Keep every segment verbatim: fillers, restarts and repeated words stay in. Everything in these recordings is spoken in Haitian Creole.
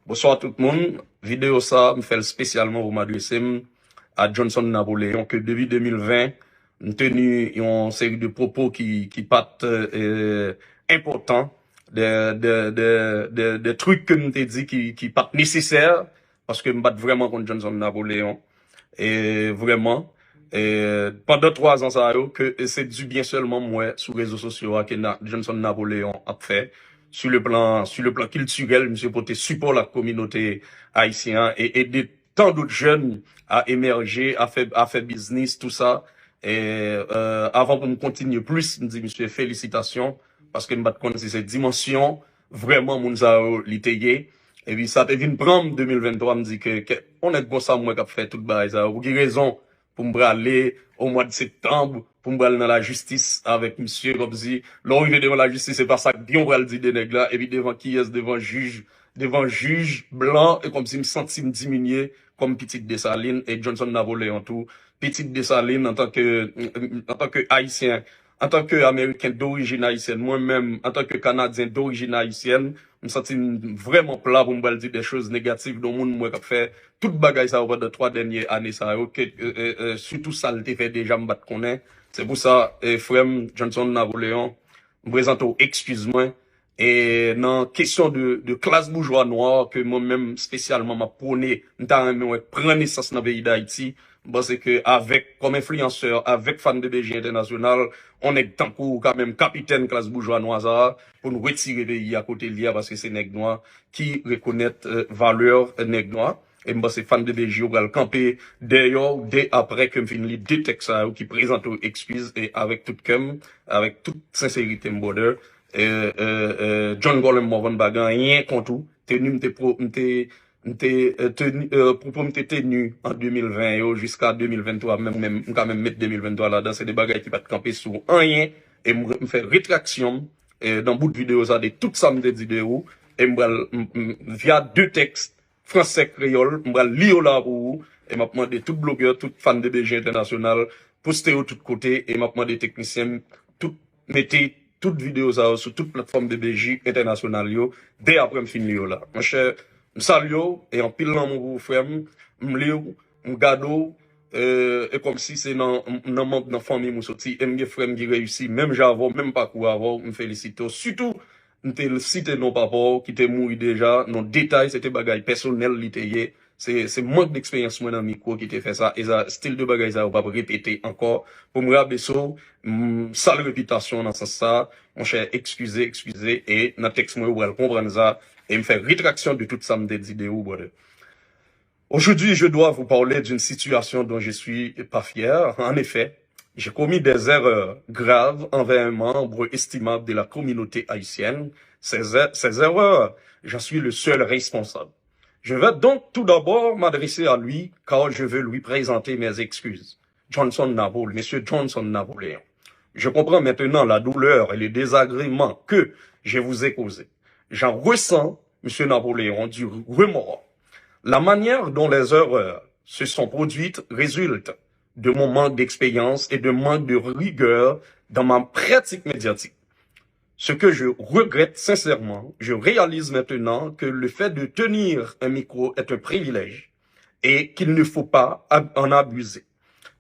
Bonswa tout moun. Videyo sa, m fè l espesyalman pou m adrese m a Johnson Napoléon, ke depi de mil ven, m teni yon seri de pwopo ki, ki pa t, euh, enpòtan, de, de, de, de, de trik ke m te di ki, ki pa t nesesè, paske m pa t vrèman konn Johnson Napoléon. E vrèman, e pandan twa zan sa yo, ke se di byen sèlman m wè sou rezo sosyo a ke na, Johnson Napoléon ap fè. Sou le plan, sou le plan kiltirèl, misye pote sipò la kominote ayisyen an e ede tan dòt jèn a emèje, a fè, a fè biznis, tou sa. E, euh, avan pou m kontinye plis, m di misye felisitasyon, paske m pa t konn si se dimansyon vrèman moun sa yo li te ye. Epi sa te vin pran m de mil venntwa, m di ke, ke yon nèg konsa m wè k ap fè tout bagay sa yo. Pou ki rezon pou m prale o mwa de septanm, pou m pral nan lajistis avèk misye, kòmsi lè w rive devan lajistis, se pa sa k byen w pral di de nèg la, epi devan kiyès, devan jij, devan jij blan, e kòmsi m santi m diminye kòm pitit Desalin, e Johnson Napoléon tou, pitit Desalin antanke, antanke Ayisyen, antanke Ameriken dorijin ayisyèn, mwen menm, antanke Kanadyen dorijin ayisyèn, m santi m vrèman pla pou m pral di de choz negatif de moun m wè k ap fè tout bagay sa yo pandan twa dènye ane sa yo, ke, euh, euh, euh, sitou sa l te fè deja m pa t konnen. Se pou sa, eh, frè m Johnson Napoléon, m prezante w ekskiz mwen. E nan kesyon de, de klas boujwa nwa ke mwen menm espesyalman m ap pwone, m ta renmen wè pran nesans nan peyi Dayiti, m panse ke avèk, kòm enfliyansè, avèk Fan de B J Entènasyonal, on nèg tankou ou ka menm kapitèn klas boujwa nwa sa a, pou n retire peyi a kote l ye a, paske se nèg nwa ki rekonèt, euh, valè nèg nwa. E m panse Fan de B J yo pral kanpe dèyè w dè aprè ke m fin li de tèks sa yo ki prezante w ekskiz e avèk tout kè m, avèk tout senserite m, brother. E, e, e, John Colin Morvan pa gen anyen kont ou. Teni m te, pro, m te, m te, e, teni, e, pwopo m te teni an de mil ven yo jiska de mil venntwa, menm, menm, m ka menm met de mil venntwa ladan, se de bagay ki pa t kanpe sou anyen. E m, m fè retraksyon m, e, nan bout videyo sa de tout sa m te di de ou. E m pral, m, m, via de tèks fransè kreyòl, m pral li yo la pou ou. E m ap mande tout blogè, tout fan de B J entènasyonal, poste yo tout kote. E m ap mande teknisyen m, tout, mete tout videyo sa yo sou tout platfòm B B J entènasyonal yo, dè aprè m fin li yo la. Monchè, m salye w, e anpil lanmou pou ou, frè m. M li w, m gade w, e, e kòmsi se nan, nan manm, nan fanmi m ou soti. E m gen frè m ki reyisi, menm jan avè w, menm pakou avè w, m felisite w. Sitou, m te site non papa w ki te mouri deja, non detay, se te bagay pèsonèl li te ye. Se, se mank deksperyans mwen nan mikwo ki te fè sa. E sa, stil de bagay sa yo p ap repete ankò. Pou m rabese w, m sal repitasyon w nan sans sa. Monchè, ekskize, ekskize. E nan tèks mwen, ou pral konprann sa. E m fè retraksyon de tout sa m te di de ou, brother. Aujourd'hui, je dois vous parler d'une situation dont je suis pas fier. En effet, j'ai commis des erreurs graves envers un membre estimable de la communauté haïtienne. Ces, er- ces erreurs, j'en suis le seul responsable. Je vais donc tout d'abord m'adresser à lui car je veux lui présenter mes excuses. Johnson Napole, Monsieur Johnson Napoléon. Je comprends maintenant la douleur et le désagrément que je vous ai causé. J'en ressens, Monsieur Napoléon, du remords. La manière dont les erreurs se sont produites résulte de mon manque d'expérience et de manque de rigueur dans ma pratique médiatique. Ce que je regrette sincèrement, je réalise maintenant que le fait de tenir un micro est un privilège et qu'il ne faut pas ab- en abuser.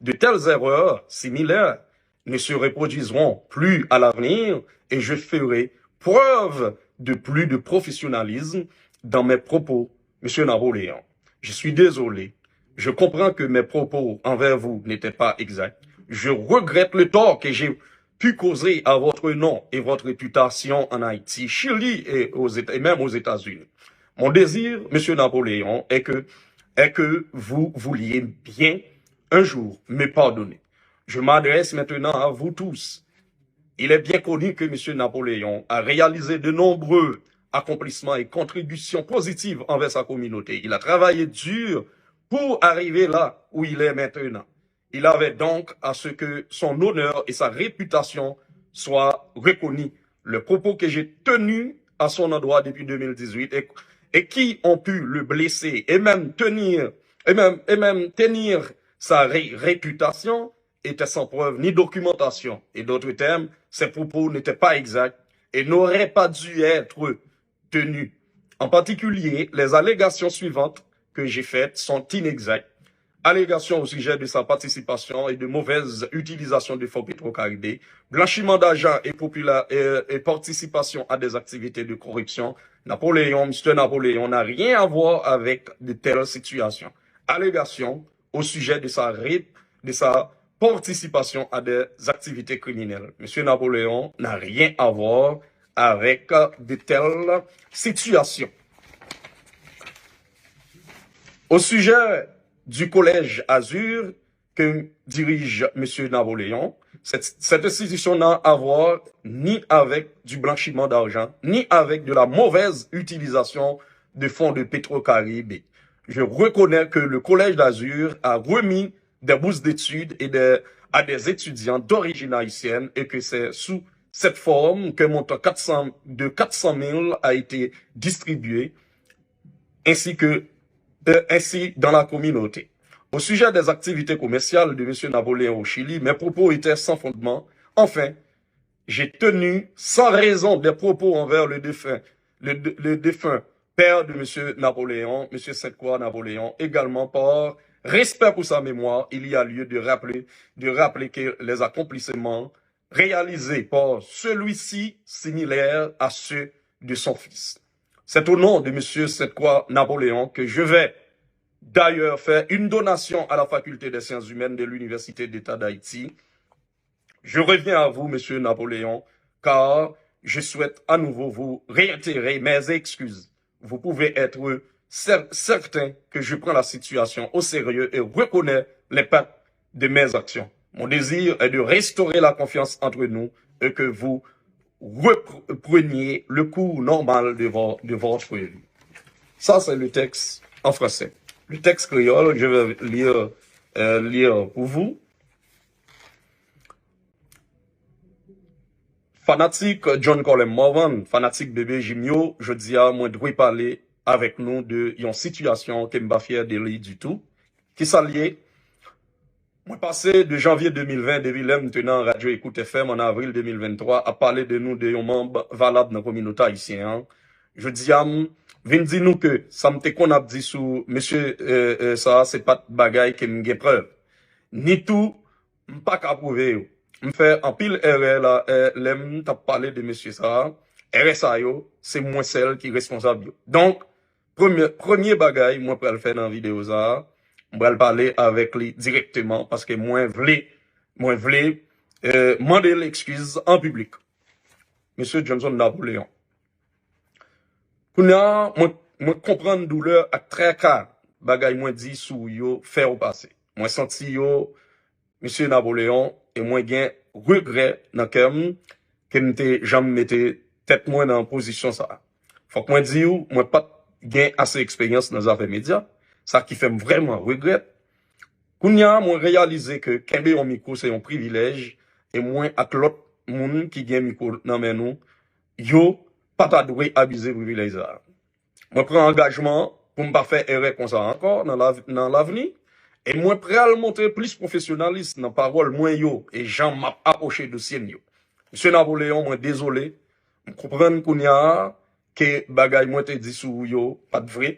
De telles erreurs similaires ne se reproduiront plus à l'avenir et je ferai preuve de plus de professionnalisme dans mes propos, Monsieur Napoléon. Je suis désolé. Je comprends que mes propos envers vous n'étaient pas exacts. Je regrette le tort que j'ai pu causer à votre nom et votre réputation en Haïti, Chili et, aux Éta- et même aux États-Unis. Mon désir, Monsieur Napoléon, est que, est que vous vouliez bien un jour me pardonner. Je m'adresse maintenant à vous tous. Il est bien connu que Monsieur Napoléon a réalisé de nombreux accomplissements et contributions positives envers sa communauté. Il a travaillé dur pour arriver là où il est maintenant. Il avait donc à ce que son honneur et sa réputation soient reconnus. Les propos que j'ai tenus à son endroit depuis deux mille dix-huit et, et qui ont pu le blesser et même tenir, et même, et même tenir sa ré- réputation étaient sans preuve ni documentation. Et d'autres termes, ces propos n'étaient pas exacts et n'auraient pas dû être tenus. En particulier, les allégations suivantes que j'ai faites sont inexactes. Allégations au sujet de sa participation et de mauvaise utilisation de fonds Petro-Caribe, blanchiment d'argent et, popula- et, et participation à des activités de corruption. Napoléon, Mister Napoléon n'a rien à voir avec de telles situations. Allégations au sujet de sa, ré- de sa participation à des activités criminelles. Monsieur Napoléon n'a rien à voir avec de telles situations. Au sujet du collège Azur que dirige Monsieur Napoléon, cette, cette institution n'a à voir ni avec du blanchiment d'argent, ni avec de la mauvaise utilisation de fonds de Petro-Caribe. Je reconnais que le Collège d'Azur a remis des bourses d'études et des, à des étudiants d'origine haïtienne et que c'est sous cette forme qu'un montant quatre cents, de quatre cent mille a été distribué ainsi que euh, ainsi dans la communauté. Au sujet des activités commerciales de Monsieur Napoléon au Chili, mes propos étaient sans fondement. Enfin, j'ai tenu sans raison des propos envers le défunt, le, le défunt père de Monsieur Napoléon, Monsieur Sainte-Croix Napoléon, également par respect pour sa mémoire, il y a lieu de rappeler, de rappeler que les accomplissements réalisés par celui-ci similaires à ceux de son fils. C'est au nom de Monsieur Sainte-Croix Napoléon que je vais d'ailleurs faire une donation à la Faculté des Sciences Humaines de l'Université d'État d'Haïti. Je reviens à vous, Monsieur Napoléon, car je souhaite à nouveau vous réitérer mes excuses. Vous pouvez être cer- certain que je prends la situation au sérieux et reconnais l'impact de mes actions. Mon désir est de restaurer la confiance entre nous et que vous repreniez le cours normal de, vo- de votre vie. Ça, c'est le texte en français. Le texte créole, je vais lire, euh, lire pour vous. Fanatik John Colem Morvan, fanatik Bebe Jim yo, jodi a mwen dwe pale avèk nou de yon sitiyasyon ke m pa fyè de li ditou. Kisa l ye? Mwen pase de janvye de mil ven, depi lè m te nan Radyo Ecoute F M an avril de mil venntwa, ap pale de nou de yon manm valab nan kominote ayisyen an. Jodi a, m vin di nou ke sa m te konn ap di sou mesye, euh, euh, sa a, se pa t bagay ke m gen prèv. Ni tou, m pa ka pwouve yo. M fè anpil erè la, eh, lè m t ap pale de mesye sa a. Erè sa yo, se mwen sèl ki responsab yo. Donk, premye, premye bagay mwen pral fè nan videyo sa a, m pral pale avèk li dirèkteman paske mwen vle, mwen vle, eh, mande l ekskiz an piblik. Mesye Johnson Napoléon. Kounye a, mwen, mwen konprann doulè ak traka bagay mwen di sou ou yo fè w pase. Mwen santi yo, Mesye Napoléon, e mwen gen regrè nan kè m ke m te janm mete tèt mwen nan pozisyon sa a. Fòk mwen di w, mwen pa t gen ase eksperyans nan zafè medya, sa ki fè m vrèman regrèt. Kounye a, mwen reyalize ke kenbe yon mikwo se yon privilèj, e mwen ak lòt moun ki gen mikwo nan men nou, yo pa ta dwe abize privilèj sa a. Mwen pran angajman pou m pa fè erè konsa ankò nan lav- nan lavni, e mwen pral montre plis pwofesyonalis nan pawòl mwen yo e jan m ap apwoche dosye m yo. Mesye Napoléon, mwen dezole, m konprann kounye a ke bagay mwen te di sou ou yo pa t vre.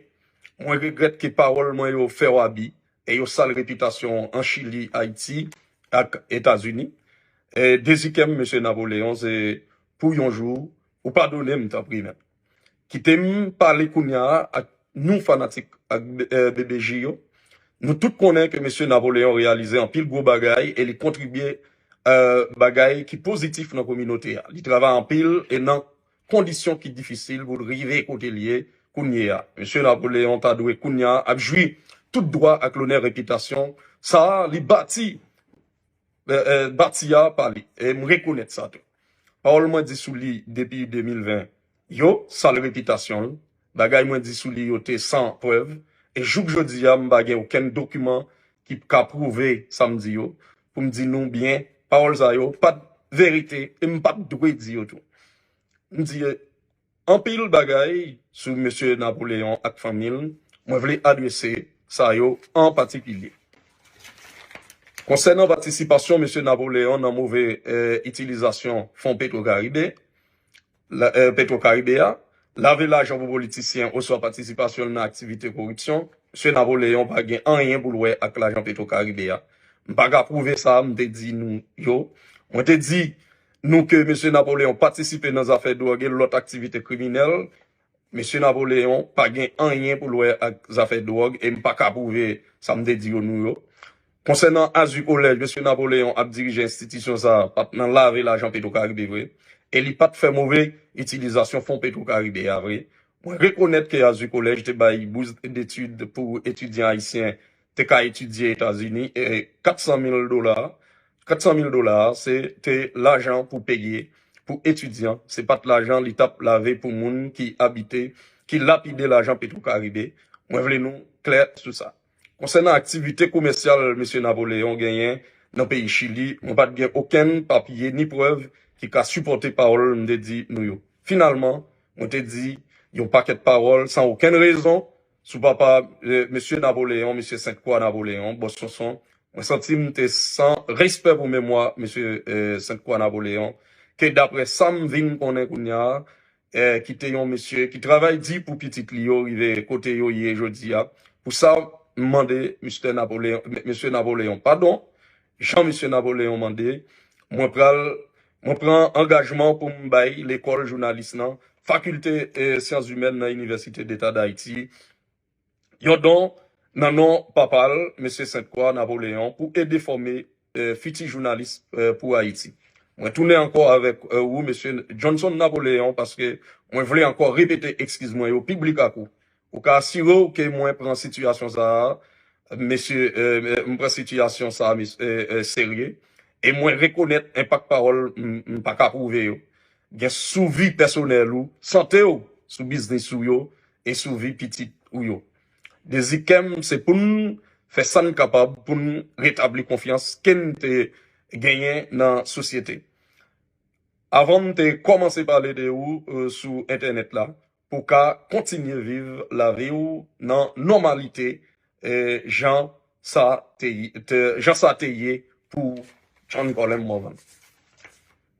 Mwen regrèt ke pawòl mwen yo fè w abi e yo sal repitasyon w an Chili, Ayiti ak Etazini. E dezi kè m, Mesye Napoléon, se pou yon jou ou padone m, tanpri, men. Kite m pale kounye a ak nou fanatik ak, eh, B B J yo. Nou tout konnen ke Mesye Napoléon reyalize anpil gwo bagay e li kontribye, eh, bagay ki pozitif nan kominote a. Li travay anpil e nan kondisyon ki difisil pou l rive kote l ye kounye a. Mesye Napoléon ta dwe kounye a ap jwi tout dwa ak lonè repitasyon sa a li bati, eh, eh, bati a pa li. E m rekonèt sa tou. Pawòl mwen di sou li depi de mil ven yo sal repitasyon l. Bagay mwen di sou li yo te san prèv. E jouk jodi a, m pa gen okenn dokiman ki ka pwouve sa m di yo. Pou m di nou byen, pawòl sa yo pa t verite e m pa t dwe di yo tou. M di anpil bagay sou Mesye Napoléon ak fanmi l. Mwen vle adrese sa yo an patikilye. Konsènan patisipasyon Mesye Napoléon nan move, eh, itilizasyon fon Petro Caribe, la, eh, Petro Caribe a, lave lajan pou politisyen oswa patisipasyon l nan aktivite koripsyon, Mesye Napoleon pa gen anyen pou l wè ak lajan Petro Caribe a. M pa ka pwouve sa m te di nou yo. Mwen te di nou ke Mesye Napoleon patisipe nan zafè dwòg e lòt aktivite kriminèl. Mesye Napoleon pa gen anyen pou l wè ak zafè dwòg e m pa ka pwouve sa m te di yo nou yo. Konsènan Azu Kolèj, Mesye Napoleon ap dirije enstitisyon sa a pa t nan lave lajan Petro Caribe vre, e li pa t fè move itilizasyon fon Petro Caribe a vre. Mwen rekonèt ke Azu Kolèj te bay bous detid pou etidyan ayisyen te ka etidye Etazini, e kat san mil dola, kat san mil dola a, se te lajan pou peye pou etidyan, se pa t lajan li t ap lave pou moun ki abite, ki lapide lajan Petro Caribe. Mwen vle nou klè sou sa. Konsènan aktivite komèsyal Mesye Napoleon genyen nan peyi Chili, mwen pa t gen okenn papye ni prèv ki ka sipòte pawòl m te di nou yo. Finalman, mwen te di yon pakèt pawòl san okenn rezon sou papa, eh, Mesye Napoleon, Mesye Sent Kwa Napoleon, Bòs Sonson. Mwen santi m te san respè pou memwa Mesye, eh, Sent Kwa Napoleon, ke daprè sa m vin konnen kounye a, eh, ki te yon mesye ki travay di pou pitit li yo rive kote yo ye jodi a. Pou sa, m mande Mistè Napoleon, Mesye Napoleon padon, jan Mesye Napoleon mande, mwen pral, mwen pran angajman pou m bay lekòl jounalis nan, Fakilte, eh, Syans Imèn nan Inivèsite Deta Dayiti, yon don nan non papa l, Mesye Sent Kwa Napoleon, pou ede fòme, eh, fiti jounalis, eh, pou Ayiti. Mwen tounen ankò avèk, eh, ou, Mesye Johnson Napoleon, paske mwen vle ankò repete ekskiz mwen yo piblik ak ou. Ou ka asire w ke mwen pran sitiyasyon sa a, mesye, eh, eh, m pran sitiyasyon sa a, mes-, eh, eh, serye. E mwen rekonèt enpak pawòl m, m pa ka pwouve yo gen sou vi pèsonèl ou, sante w, sou biznis ou yo, e sou vi pitit ou yo. Dezi kè m se pou n fè sa n kapab pou n retabli konfyans ke n te genyen nan sosyete. Avan m te kòmanse pale de ou, eh, sou entènèt la, pou w ka kontinye viv lavi w nan nòmalite, eh, jan sa te, te, jan sa te ye pou John Colem Morvan.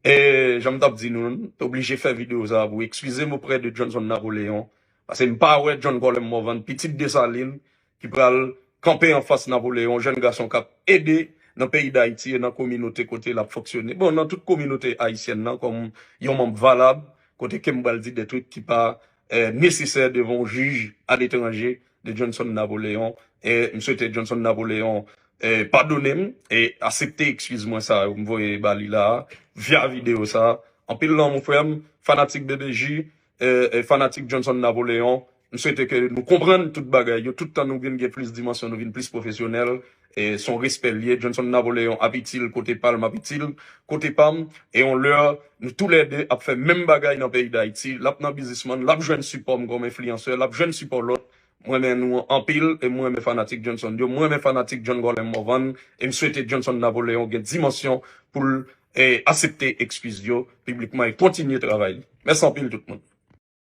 E jan m t ap di nou, m te oblije fè videyo sa a pou ekskize m oprè de Johnson Napoleon, paske m pa wè John Colem Morvan, pitit Desalin, ki pral kanpe anfas Napoleon, jèn gason k ap ede nan peyi Dayiti e nan kominote kote l ap fonksyone. Bon, nan tout kominote ayisyèn nan, kòm yon manm valab, kote ke m pral di de trik ki pa, eh, nesesè devan yon jij aletranje de Johnson Napoleon. E m swete Johnson Napoleon, eh, padone m e aksepte ekskiz mwen sa yo m voye ba li la a, via videyo sa a. Anpil lanmou, frè m, fanatik B B J, eh, eh, fanatik Johnson Napoleon. M swete ke nou konprann tout bagay yo. Tout tan nou vin gen plis dimansyon, nou vin plis pwofesyonèl. E se yon respè l ye. Johnson Napoleon ap itil kote pa l, m ap itil kote pa m. E yon lè, nou toulède ap fè menm bagay nan peyi Dayiti. L ap nan biznisman, l ap jwenn sipò m kòm enfliyansè, l ap jwenn sipò lòt. Mwen renmen nou anpil, e mwen renmen fanatik Johnson yo. Mwen renmen fanatik John Colem Morvan. E m swete Johnson Napoleon gen dimansyon pou l, eh, aksepte ekskiz yo piblikman e kontinye travay li. Mèsi anpil tout moun.